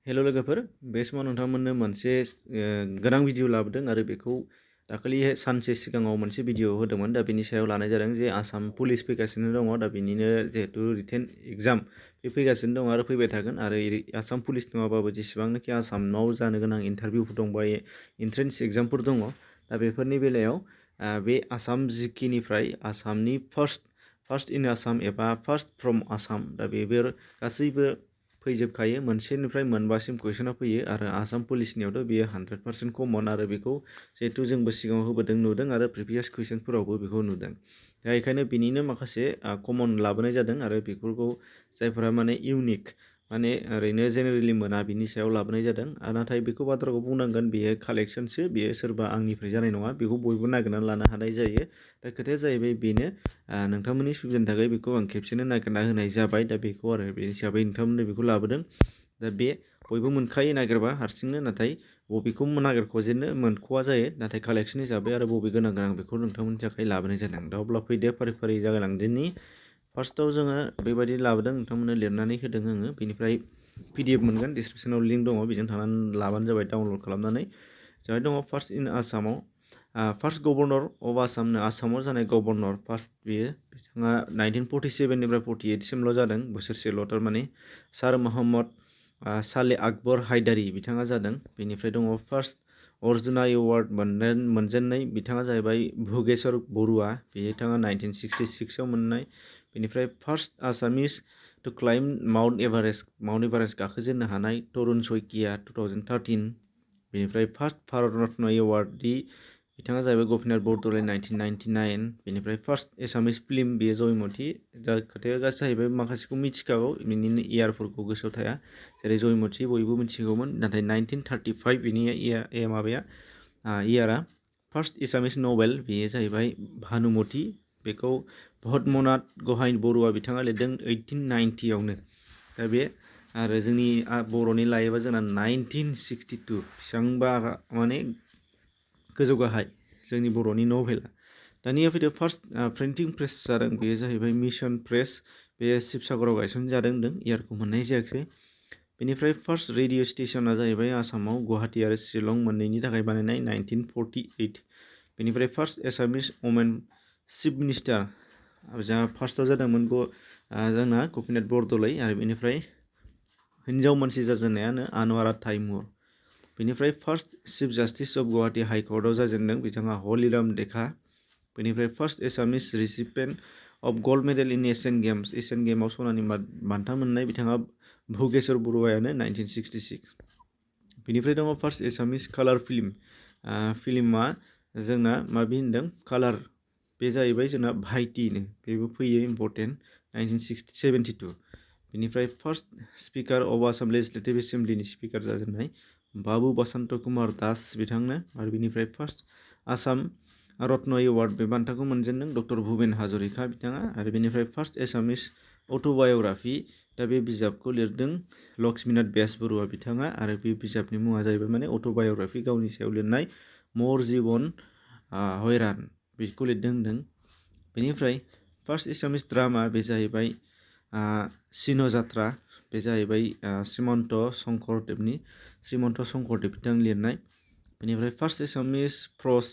हेल' लोगोफोर बे समाव नोंथांमोननो मोनसे गोनां भिडिअ लाबोदों आरो बेखौ दाखालि सानसे सिगाङाव मोनसे भिडिअ होदोंमोन दा बेनि सायाव लानाय जादों जे आसाम पुलिस फैगासिनो दङ दा बेनिनो जिहेतु रिटेन एग्जाम बे फैगासिनो दङ आरो फैबाय थागोन आरो आसाम पुलिस नङाबाबो जेसेबांनाखि आसामाव जानो गोनां इन्टारभिउफोर दं बा एन्ट्रेन्स एग्जामफोर दङ दा बेफोरनि बेलायाव बे आसाम जिकेनिफ्राय आसामनि फार्स्ट इन आसाम एबा फार्स्ट फ्रम आसाम दा बेफोर गासैबो फैजोबखायो मोनसेनिफ्राय मोनबासिम कुइसना फैयो आरो आसाम पुलिसनियावथ' बेयो 100% कमन आरो बेखौ जिहेतु जोंबो सिगाङाव होबोदों नुदों आरो प्रिभियास कुइसनफोरावबो बेखौ नुदों दा बेखायनो बिनिनो माखासे कमन लाबोनाय जादों आरो बेफोरखौ जायफोरा माने इउनिक माने ओरैनो जेनेरेलि मोना बिनि सायाव लाबोनाय जादों नाथाय बेखौ बाथ्राखौ बुंनांगोन बेयो कालेक्सनसो बेयो सोरबा आंनिफ्राय जानाय नङा बेखौ बयबो नागिरनानै लानो हानाय जायो दा खोथाया जाहैबाय बेनो नोंथांमोननि सुबिदानि थाखाय बेखौ आं खेबसेनो नागिरना होनाय जाबाय दा बेखौ आरो बे हिसाबै नोंथांमोननो बेखौ लाबोदों दा बे बयबो मोनखायो नागिरबा हारसिंनो नाथाय बबेखौ नागिरख'जेननो मोनख'वा जायो नाथाय कालेक्सन हिसाबै आरो बबे गोनां बेखौ नोंथांमोननि थाखाय लाबोनाय जादों दा अब्ला फैदो फारि फारि जागायलांदिनि फार्स्टआव जोङो बेबायदि लाबोदों नोंथांमोननो लिरनानै होदों आङो बेनिफ्राय PDF मोनगोन डिसक्रिपसनाव लिंक दङ बेजों थांनानै लाबानो जाबाय डाउनलड खालामनानै जाबाय दङ फार्स्ट इन आसामाव फार्स्ट गभर्नर अफ आसामनो आसामाव जानाय गभर्नर फार्स्ट बेयो बिथाङा 1947निफ्राय 48सिमल' जादों बोसोरसेल' थारमाने सार महम्मद साले आकबर हायदारि बिथाङा जादों बेनिफ्राय दङ फार्स्ट अर्जुना एवार्ड मोनजेननाय बिथाङा जाहैबाय भुगेश्वर बरुवा बिथाङा 1966आव मोननाय बेनिफ्राय first Assamese to climb Mount Everest गाखोजेननो हानाय तरुण शइकिया 2013 बेनिफ्राय फार्स्ट भारत रत्न एवार्ड बिथाङा जाहैबाय गपिनाथ बरदलै 1999 बेनिफ्राय फार्स्ट एसामिस फिल्म बेयो जयमती दा खोथाया जाहैबाय माखासेखौ मिथिखागौ बिनिनो इयारफोरखौ गोसोआव थाया जेरै जयमती बयबो मिथिगौमोन नाथाय 1935 बिनि माबाया इयारा फार्स्ट एसामिस नभेल बेयो जाहैबाय भानुमती बेखौ भदमनाथ गहाय बरुवा बिथाङा लिरदों 1890आवनो दा बे आरो जोंनि बर'नि लायोबा जोंना 1962 बेसेबांबा माने गोजौ गाहाय जोंनि बर'नि नभेला दानिया फैदो फार्स्ट प्रिन्टिं प्रेस जादों बेयो जाहैबाय मिशन प्रेस बे शिबसागराव गायसनजादों होनदों इयारखौ मोननाय जायाखिसै बेनिफ्राय फार्स्ट रेडिअ स्टेसना जाहैबाय आसामाव गुवाहाटी आरो शिलं मोननैनि थाखाय बानायनाय 1948 बेनिफ्राय फार्स्ट एसामिस वमेन चिफ मिनिस्टार जोंहा फार्स्टआव जादोंमोन जोंना गपिनाथ बरदलै आरो बेनिफ्राय हिन्जाव मानसि जाजेननायानो आनवारा ताइमुर बेनिफ्राय first chief justice of Guwahati हाइकर्टआव जाजेनदों बिथाङा हलिराम देखा बेनिफ्राय first Assamese recipient of gold medal in Asian गेम्सआव सनानि बान्था मोननाय बिथाङा भुगेश्वर बरुवायानो 1966 बेनिफ्राय दङ फार्स्ट एसामिस कालार फिल्मा जोंना माबि होनदों कालार बे जाहैबाय जोंना भाइटिनो बेबो फैयो इम्पर्टेन्ट 1972 बेनिफ्राय first speaker of Assam legislative एसेम्ब्लिनि स्पिकार जाजेननाय बाबु बसन्त कुमार दास बिथांनो आरो बेनिफ्राय फार्स्ट आसाम रत्न एवार्ड बे बान्थाखौ मोनजेनदों डक्टर भुपेन हाजरिका बिथाङा आरो बेनिफ्राय फार्स्ट एसामिस अट'बाय'ग्राफि दा बे बिजाबखौ लिरदों लक्ष्मीनाथ बेसबरुवा बिथाङा आरो बे बिजाबनि मुङा जाहैबाय माने अट'बाय'ग्राफि गावनि सायाव लिरनाय मर जिबन हैरान बेखौ लिरदों होनदों बेनिफ्राय फार्स्ट एसामिस ड्रामा बे जाहैबाय सिन जात्रा बे जाहैबाय श्रीमन्त शंकरदेव बिथां लिरनाय बेनिफ्राय फार्स्ट एसामिस प्रस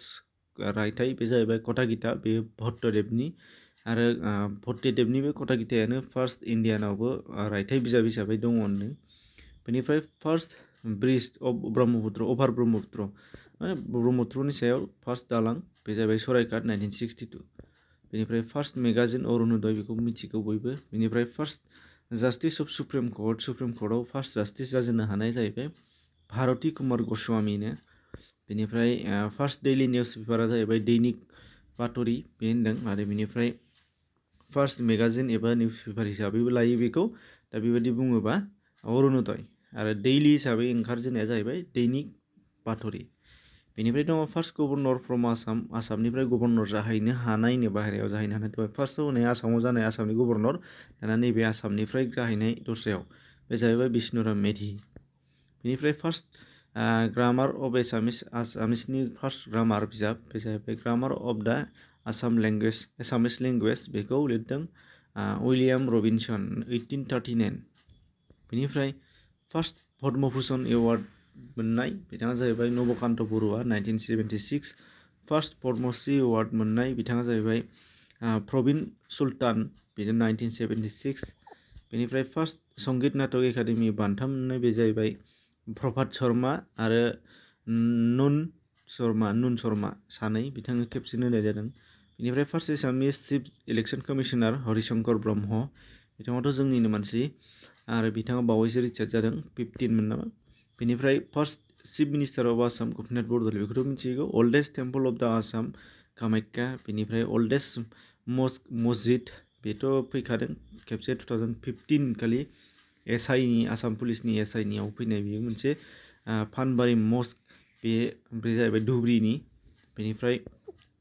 रायथाइ बे जाहैबाय कथा गिता बे भट्टदेवनि आरो भट्टदेवनि बे कथा गितायानो फार्स्ट इण्डियानावबो रायथाइ बिजाब हिसाबै दङ होनदों बेनिफ्राय फार्स्ट ब्रिज अफ अभार ब्रह्मपुत्र माने ब्रह्मपुत्रनि सायाव फार्स्ट दालां बे जाहैबाय सराइघाट 1962 बेनिफ्राय फार्स्ट मेगाजिन अरुणोदय बेखौ मिथिगौ बयबो बेनिफ्राय फार्स्ट जास्टिस अफ सुप्रिम कर्टआव फार्स्ट जास्टिस जाजेननो हानाय जाहैबाय भारती कुमार गस्वामीनो बेनिफ्राय फार्स्ट डेइलि निउस पेपारा जाहैबाय दैनिक बातरि बे होनदों आरो बेनिफ्राय फार्स्ट मेगाजिन एबा निउस पेपार हिसाबैबो लायो बेखौ दा बेबायदि बुङोबा अरुणोदय आरो दैलि हिसाबै ओंखारजेननाया जाहैबाय दैनिक बातरि बेनिफ्राय दङ फार्स्ट गभर्नर फ्रम आसामनिफ्राय गभर्नर जाहैनो हानायनो बाहेरायाव जाहैनो हानाय दङ फार्स्टआव होनाय आसामाव जानाय आसामनि गभर्नर दाना नैबे आसामनिफ्राय जाहैनाय दस्रायाव बे जाहैबाय बिष्णुराम मेधि बेनिफ्राय फार्स्ट ग्रामार अफ आसामिसनि फार्स्ट ग्रामार बिजाब बे जाहैबाय grammar of the Assamese language बेखौ लिरदों उइलियाम रबिनसन 1839 बेनिफ्राय फार्स्ट पद्म भूषण एवार्ड मोननाय बिथाङा जाहैबाय नबकान्त बरुवा 1976 फार्स्ट पद्मश्री एवार्ड मोननाय बिथाङा जाहैबाय प्रवीण सुल्तान बिनो 1976 बेनिफ्राय फार्स्ट संगीत नाटक एकाडेमि बान्था मोननाय बे जाहैबाय प्रभात शर्मा आरो नुन शर्मा सानै बिथांनो खेबसेनो होनाय जादों बेनिफ्राय first Assamese chief election commissioner Harishankar Brahma बिथाङाथ' जोंनिनो मानसि आरो बिथाङा बावैसो रिटायार्ड जादों 15 मोन नामा बेनिफ्राय first chief minister of Assam Gopinath Bordoloi बेखौथ' मिथिगौ ओल्डेस्ट टेम्पल अफ द आसाम कामाख्या बेनिफ्राय ओल्डेस्ट मस्जिद बेथ' फैखादों खेबसे 2015 खालि एसआइनि आसाम पुलिसनि एसआइनियाव फैनाय बेयो मोनसे फानबारि मस्क बे जाहैबाय धुब्रीनि बेनिफ्राय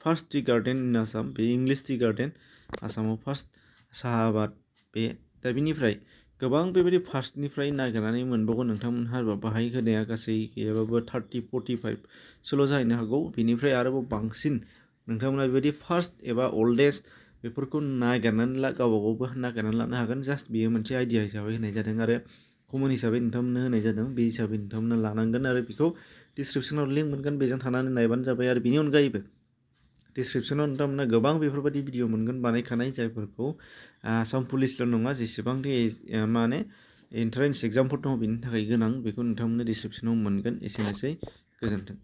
फार्स्ट टी गार्डेन इन आसाम बे इंलिश टी गार्डेन आसामाव फार्स्ट साहा आबाद बे दा बेनिफ्राय गोबां बेबायदि फार्स्टनिफ्राय नागिरनानै मोनबावगोन नोंथांमोनहा बाहाय होनाया गासै गैयाबाबो 30-45 सल' जाहैनो हागौ बेनिफ्राय आरोबाव बांसिन नोंथांमोना बेबायदि फार्स्ट एबा ओल्डेस्ट बेफोरखौ नागिरनानै गावबागावबो नागिरनानै लानो हागोन जास्ट बेयो मोनसे आइडिया हिसाबै होनाय जादों आरो कमन हिसाबै नोंथांमोननो होनाय जादों बे हिसाबै नोंथांमोना लानांगोन आरो बेखौ डिसक्रिपसनाव लिंक मोनगोन बेजों थानानै नायबानो जाबाय आरो बेनि अनगायैबो डिसक्रिपसनाव नोंथांमोना गोबां बेफोरबायदि भिडिअ मोनगोन बानायखानाय जायफोरखौ आसाम पुलिसल' नङा जेसेबांखि माने एन्ट्रेन्स एग्जामफोर दङ बेनि थाखाय गोनां बेखौ नोंथांमोननो डिसक्रिपसनाव मोनगोन एसेनोसै गोजोन्थों